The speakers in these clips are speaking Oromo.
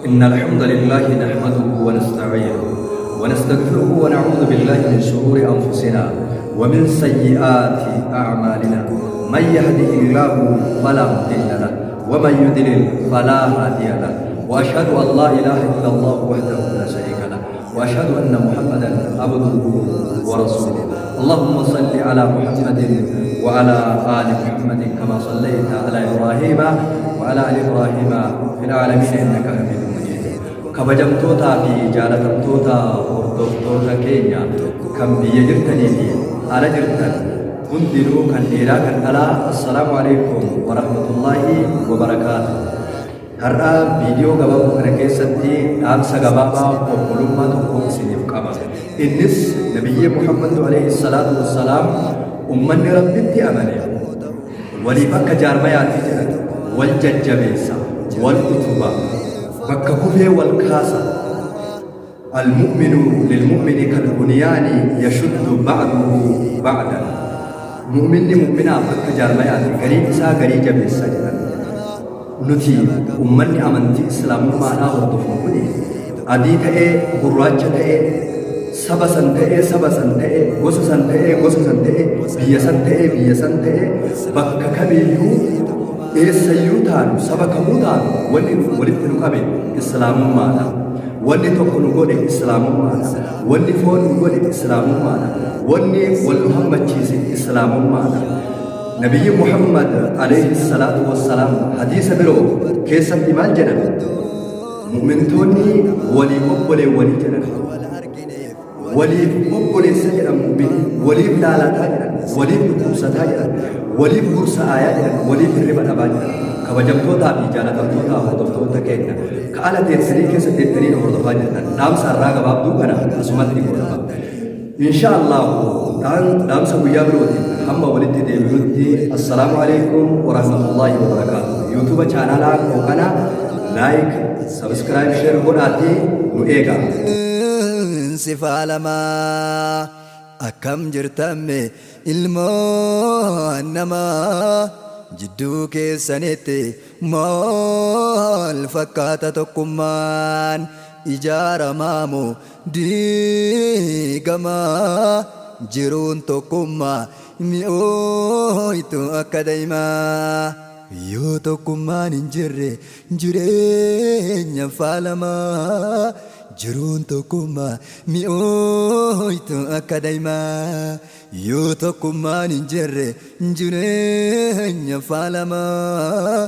إن الحمد لله نحمده ونستعينه ونستغفره ونعوذ بالله من شرور أنفسنا ومن سيئات أعمالنا. من يهده الله فلا مضل له ومن يضلل فلا هادي له. وأشهد أن لا إله إلا الله وحده لا شريك له، وأشهد أن محمدا عبده ورسوله. اللهم صل على محمد وعلى آل محمد كما صليت على إبراهيم وعلى آل إبراهيم في العالمين إنك حميد مجيد. Kabajamtootaa fi jaalatamtoota hordoftoota keenya kan biyya jirtanii fi ala jirtan hundinuu, kan dhiiraa kan dhalaa, assalaamu alaikum warahmatullaahi wabarakaatu. Har'a viidiyoo gabaabaa kana keessatti dhaamsa gabaabaa obbolummaa tokko isiniif qaba. Innis Nabiyyi Muhammad alayhi salaatu wassalaam ummanni Rabbitti amane waliif akka jaarmayaatti jedhan, wal jajjabeessa, wal utuba, bakka kufee wal kaasa. المؤمن للمؤمن كالبنيان يشد بعضه بعضا. Mu'minni mu'minaaf akka jaarmayaati, gariin isaa garii jabeessa jedhan. Nuti ummanni amantii Islaamummaadhaa hordofu kuni adii ta'ee, gurraacha ta'ee, saba san ta'ee, saba san ta'ee, gosa san ta'ee, gosa san ta'ee, biyya san ta'ee, biyya san ta'ee, bakka kamiyyuu eessayyuu taanu, saba kamuu taanu, wanni walitti nu qabe Islaamummaadha. Wanni tokko nu godhe Islaamummaadha. Wanni foon nu godhe Islaamummaadha. Wanni wal nu hammachiise Islaamummaadha. Nabiyyi Muhammad alayhi salaatu wassalaam hadiisa biroo keessatti maal jedhan? Mu'mintoonni waliif obboleewwanii jedhan. Waliif obboleessa jedhan mu'mini, waliif laalataa jedhan, waliif dhukkubsataa jedhan, waliif gursa'aayaa jedhan, waliif hirriba dhabaa jedhan. Kabajamtootaa fi jaalatamtoota hordoftoota keenya ka ala teessanii keessa teessanii nu hordofaa jirtan, dhaamsa irraa gabaabduu kana asumatti godhama. Insha Allah dhaamsa guyyaa birootiin hamma walitti deebinutti, assalaamu alaikum warahmatullaahi wabarakaatu. YouTube chaanaalaa koo kana like, subscribe, share godhaatii nu eegaa. Sifaalamaa akkam jirtamme ilmoon namaa? Jidduu keessanitti maal fakkaata? Tokkummaan ijaaramaamu diigamaa? Jiruun tokkummaa mi'ooytu akka daa'imaa. Yoo tokkummaan hin jirre jireenya faalamaa. Jiruun tokkummaa mi'ooytu akka daa'imaa. Yoo tokkummaan hin jirre jireenya faalamaa.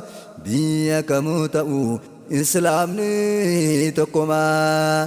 Biyya kamuu ta'u Islaamni tokkumaa.